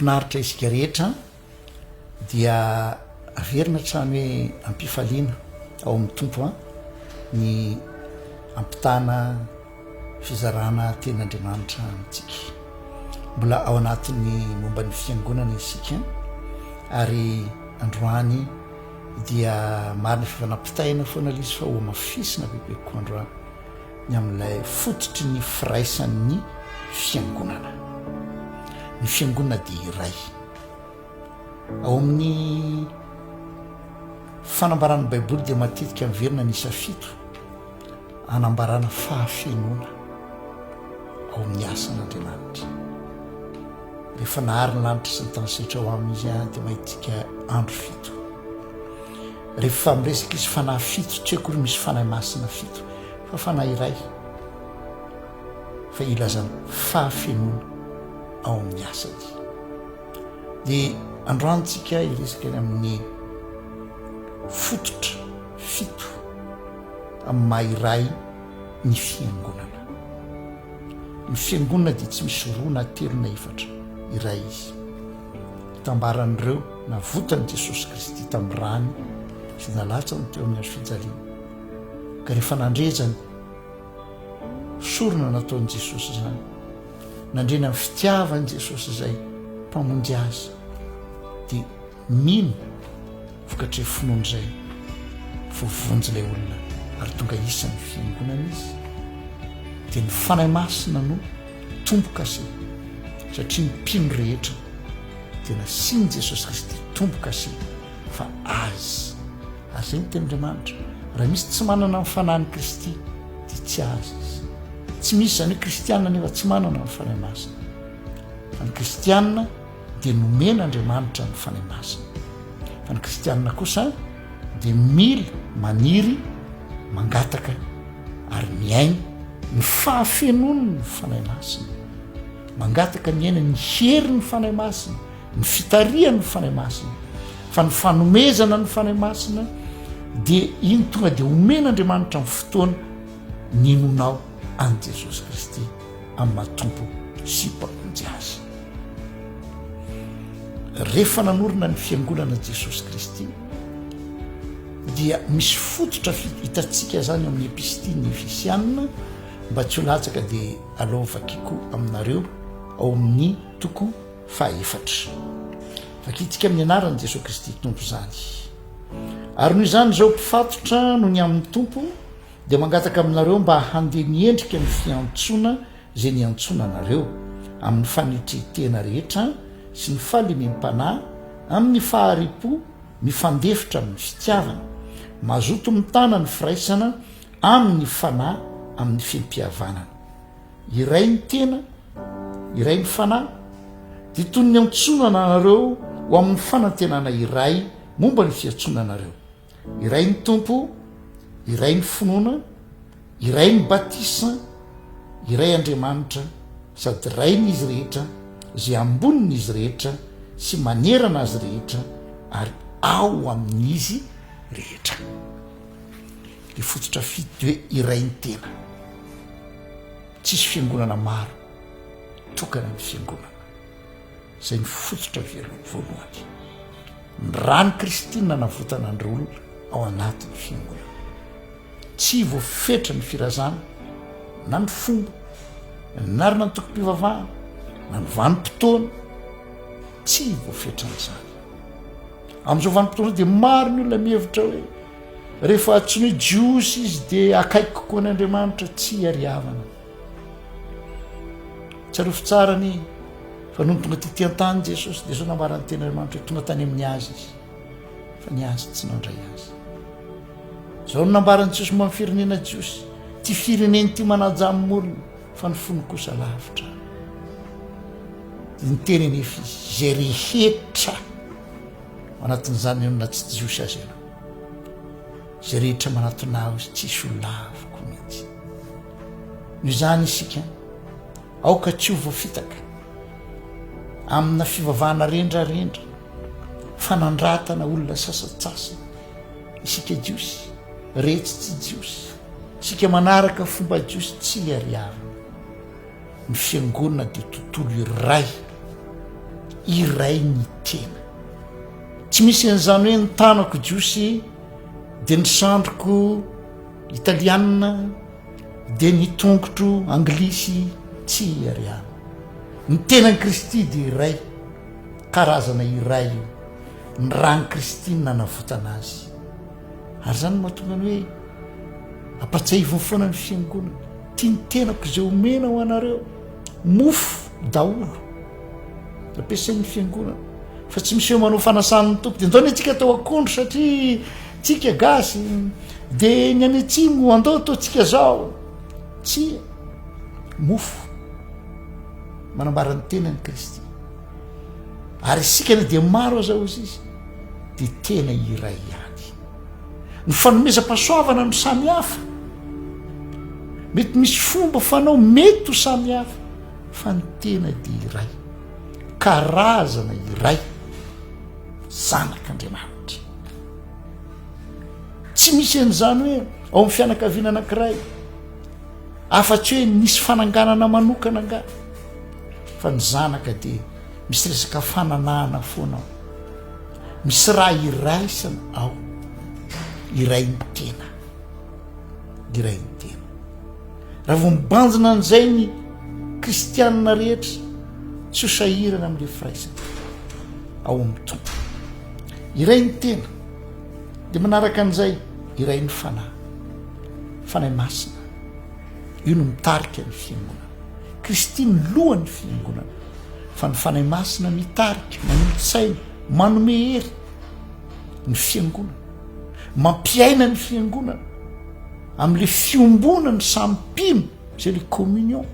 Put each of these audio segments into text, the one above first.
Finaritra isika rehetra dia averina hatrany hoe ampifaliana ao amin'ny Tompo an ny ampitana fizarana tenin'Andriamanitra amintsika. Mbola ao anatin'ny momba ny fiangonana isika ary androany dia marina fa efa nampitaina foana ilay izy fa hohamafisina bebe kokoa androany ny amin'ilay fototry ny firaisan'ny fiangonana. Ny fiangonana dia iray. Ao amin'ny fanambaran'ny Baiboly dia matetika miverina ny isa fito anambarana fahafenoana ao amin'ny asan'Andriamanitra. Rehefa nahary ny lanitra sy ny tany sy rehetra ao aminy izy dia mahitika andro fito. Rehefa miresaka izy fanahy fito, tsy akory misy fanahy masina fito, fa fanahy iray fa ilazana fahafenoana ao amin'ny asany. Dia androany tsika hiresaka ny amin'ny fototra fito amin'ny maha iray ny fiangonana. Ny fiangonana dia tsy misy roa na telo na efatra, iray izy. Itambaran'ireo navotan'i Jesosy Kristy tamin'ny rany izay nalatsany teo amin'ny hazo fijaliana. Ka rehefa nandre izany sorona nataon'i Jesosy izany, nandre ny amin'ny fitiavan'i Jesosy izay Mpamonjy azy, dia mino vokatr'izay finoana izay, voavonjy ilay olona ary tonga isan'ny fiangonana izy. Dia ny Fanahy Masina no tombo-kase, satria ny mpino rehetra dia nasian'i Jesosy Kristy tombo-kase fa Azy. Ary izay ny tenin'Andriamanitra, raha misy tsy manana ny Fanahin'i Kristy dia tsy Azy izy. Tsy misy izany hoe kristiana nefa tsy manana ny Fanahy Masina. Fa ny kristiana dia nomen'Andriamanitra ny Fanahy Masina. Fa ny kristiana kosa dia mila, maniry, mangataka ary miaina ny fahafenoan'ny Fanahy Masina. Mangataka miaina ny herin'ny Fanahy Masina, ny fitarihan'ny Fanahy Masina. Fa ny fanomezana ny Fanahy Masina dia iny tonga dia omen'Andriamanitra ny fotoana ninonao an'i Jesosy Kristy amin'ny maha Tompo sy Mpamonjy azy. Rehefa nanorina ny fiangonana Jesosy Kristy dia misy fototra hitantsika izany amin'ny epistily ny Efesiana mba tsy ho latsaka dia aleo vakiko aminareo ao amin'ny toko fahaefatra. Vakintsika amin'ny anaran'i Jesosy Kristy Tompo izany. Ary noho izany izao mpifatotra noho ny amin'ny Tompo dia mangataka aminareo mba handeha miendrika ny fiantsoana izay niantsoana anareo, amin'ny fanetren-tena rehetra sy ny fahalemem-panahy, amin'ny fahari-po mifandefitra amin'ny fitiavana, mazoto mitana ny firaisana amin'ny fanahy amin'ny fimpihavanana. Iray ny tena, iray ny fanahy, dia toy ny niantsoana anareo ho amin'ny fanantenana iray momba ny fiantsoana anareo. Iray ny Tompo, iray ny finoana, iray ny batisa, iray Andriamanitra, sady Rain'izy rehetra, izay ambonin'izy rehetra sy manerana azy rehetra ary ao amin'izy rehetra. Ilay fototra fito dia hoe iray ny tena. Tsisy fiangonana maro, tokana ny fiangonana. Izay ny fototra voalohany. Ny ran'i Kristy no nanavotana an'ireo olona ao anatin'ny fiangonana. Tsy voafetra ny firazana, na ny fomba, na ny antokom-pivavahana, na ny vanim-potoana. Tsy voafetran'izany. Amin'izao vanim-potoana izao dia maro ny olona mihevitra hoe rehefa antsoina hoe Jiosy izy dia akaiky kokoa an'Andriamanitra. Tsia ry havana. Tsarovy tsara anie fa nony tonga tety an-tany Jesosy dia izao nambaran'ny tenin'Andriamanitra hoe tonga tany amin'ny azy izy fa ny azy tsy nandray azy. Izao no nambaran'i Jesosy momba ny firenena jiosy, ity firenena ity manaja amin'ny molony fa ny fony kosa lavitra. Dia niteny anefa izy, izay rehetra ao anatin'izany olona tsy jiosy azy ianao. Izay rehetra manatona ahy tsisy ho laviko mihitsy. Noho izany isika, aoka tsy ho voafitaka amina fivavahana rendrarendra, fanandratana olona sasantsasany. Isika Jiosy, retsy tsy Jiosy, isika manaraka fomba Jiosy tsy iariavana. Ny fiangonana dia tontolo iray. Iray ny tena. Tsy misy an'izany hoe ny tanako jiosy dia ny sandriko italianina dia ny tongotro anglisy, tsia ry havana. Ny tenan'i Kristy dia iray, karazana iray io. Ny ran'i Kristy no nanavotana azy. Ary izany no mahatonga ny hoe ampatsiahiviny foana ny fiangonana. Tia ny tenako izay omena ho anareo. Mofo daholo ampiasain'ny fiangonana fa tsy misy hoe manao fanasan'ny Tompo dia ndao ny antsika atao akondro satria tsika gasy dia ny any atsimo andao ataontsika zao. Tsia, mofo manambara ny tenan'i Kristy. Ary isika na dia maro aza hozy izy dia tena iray ihany. Ny fanomezam-pahasoavana no samy hafa. Mety misy fomba fanao mety ho samy hafa fa ny tena dia iray. Karazana iray. Zanak'Andriamanitra. Tsy misy an'izany hoe ao amin'ny fianakaviana anankiray afa-tsy hoe nisy fananganana manokana angaha fa ny zanaka dia misy resaka fananahana foana ao. Misy raha iraisana ao. Iray ny tena. Iray ny tena. Raha vao mibanjina an'izay ny kristianina rehetra, tsy ho sahirana amin'ilay firaisana ao amin'ny Tompo. Iray ny tena. Dia manaraka an'izay, iray ny Fanahy. Fanahy Masina. Io no mitarika ny fiangonana. Kristy ny lohan'ny fiangonana. Fa ny Fanahy Masina mitarika, manolo-tsaina, manome hery ny fiangonana. Mampiaina ny fiangonana amin'ilay fiombonana samy mpino, izay ilay communion,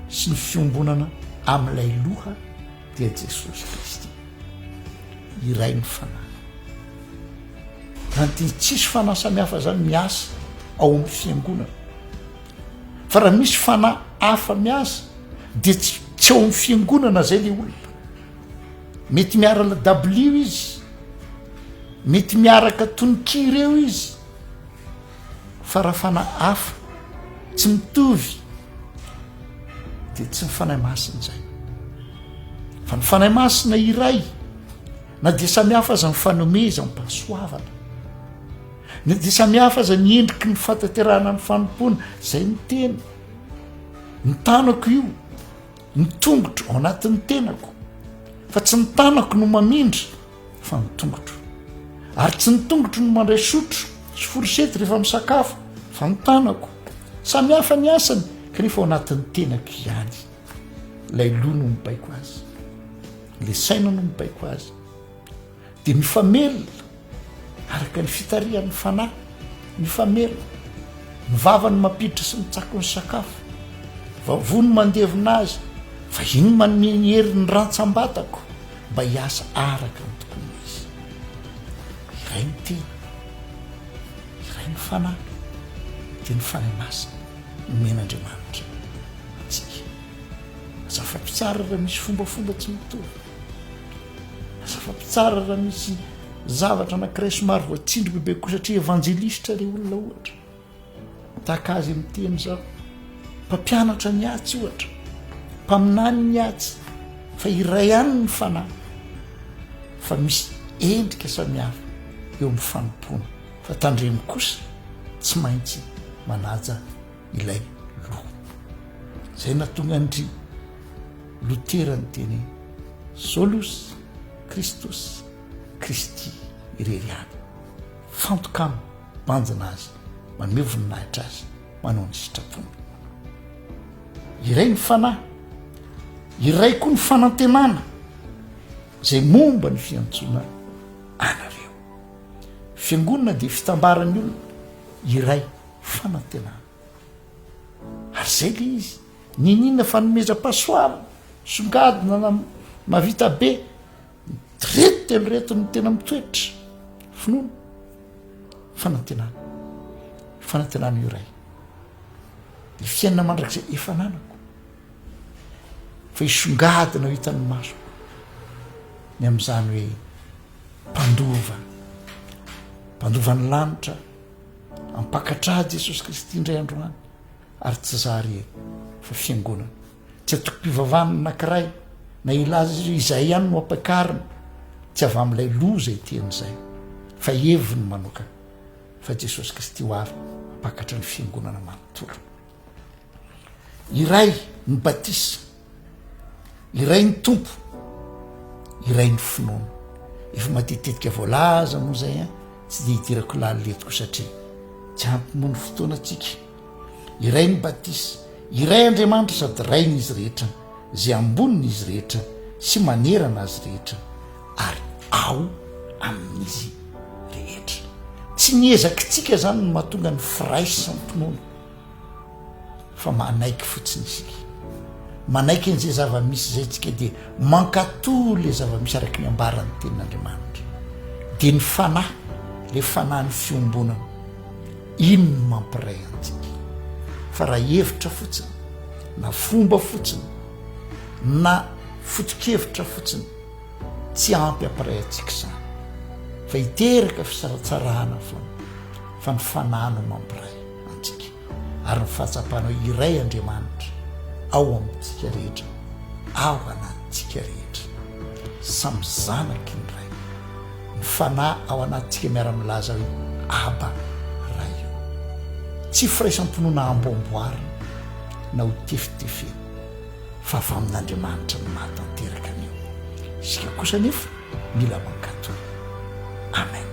sy ny fiombonana amin'ilay loha dia Jesosy Kristy. Iray ny Fanahy. Zany dia tsisy fanahy samihafa zany miasa ao amin'ny fiangonana. Fa raha misy fanahy hafa miasa dia tsy tsy ao amin'ny fiangonana zay le olona. Mety miarala dabilio izy, mety miaraka tononkira eo izy, fa raha fanahy hafa tsy mitovy dia tsy ny Fanahy Masina izay. Fa ny Fanahy Masina iray na dia samy hafa aza ny fanomezam-pahasoavana, na dia samy hafa aza ny endriky ny fahatanterahana ny fanompoana, izay ny tena, ny tanako io, ny tongotro ao anatin'ny tenako, fa tsy ny tanako no mamindra fa ny tongotro. Ary tsy ny tongotro no mandray sotro sy fourchette rehefa misakafo fa ny tanako. Samy hafa ny asany kanefa ao anatin'ny tenako ihany. Ilay loha no mibaiko azy. Ilay saina no mibaiko azy. Dia mifamelona araka ny fitarihan'ny fanahy, mifamelona. Ny vava no mampiditra sy mitsako ny sakafo. Vavony mandevona azy fa iny manome ny hery ny rantsam-batako mba hiasa araka ny tokony ho izy. Iray ny tena, iray ny fanahy, dia ny Fanahy Masina nomen'Andriamanitra antsika. Aza mifampitsara raha misy fombafomba tsy mitovy. Aza mifampitsara raha misy zavatra anankiray somary voatsindry bebe kokoa satria evanjelistra ilay olona ohatra. Tahaka azy miteny izao. Mpampianatra ny atsy ohatra. Mpaminany ny atsy. Fa iray ihany ny fanahy. Fa misy endrika samihafa eo amin'ny fanompoana. Fa tandremo kosa tsy maintsy manaja ilay loha. Izay nahatonga an-dry Lotera niteny hoe Solus Christus, Kristy irery ihany. Fantoka aminy, banjina azy, manome voninahitra azy, manao ny sitrapony. Iray ny fanahy, iray koa ny fanantenana izay momba ny fiantsoana anareo. Fiangonana dia fitambaran'ny olona iray fanantenana. Ary izay le izy, niniana fanomezam-pahasoavana, songadina na mahavita be, reto telo reto no tena mitoetra, finoana, fanantenana, fanantenana iray. Ny fiainana mandrakizay efa ananako, fa hisongadina ho hitan'ny masoko ny amin'izany hoe mpandova, mpandova ny lanitra, Hampakatra ahy Jesosy Kristy indray andro any, ary tsy za irery fa fiangonana. Tsy antokom-pivavahana anankiray, Na hilaza izy hoe izay ihany no ampiakarina, tsy avy amin'ilay loha izay teny izay, fa heviny manokana, fa Jesosy Kristy ho avy hampakatra ny fiangonana manontolo. Iray ny batisa, iray ny Tompo, iray ny finoana. Efa matetitetika voalaza moa izay an, tsy dia hidirako lalina eto koa satria tsy ampy moa ny fotoanantsika. Iray ny batisa, iray Andriamanitra sady Rain'izy rehetra, izay ambonin'izy rehetra sy manerana azy rehetra ary ao amin'izy rehetra. Tsy ny ezakitsika izany no mahatonga ny firaisam-pinoana fa manaiky fotsiny isika. Manaiky an'izay zava-misy izay tsika dia mankatò le zava-misy araka ny ambaran'ny tenin'Andriamanitra. Dia ny fanahy, le fanahin'ny fiombonana, iny no mampiray antsika. Fa raha hevitra fotsiny, na fomba fotsiny, na foto-kevitra fotsiny, tsy ampy hampiray antsika izany. Fa hiteraka fisaratsarahana foana, fa ny fanahy no mampiray antsika. Ary ny fahatsapana hoe iray Andriamanitra ao amintsika rehetra, ao anatintsika rehetra. Samy zanaky ny Ray. Ny Fanahy ao anatintsika miara-milaza hoe Aba, Ray o. Tsy firaisam-pinoana amboamboarina na ho tefitefena, fa avy amin'Andriamanitra no mahatanteraka an'io. Isika kosa anefa mila mankatò. Amen.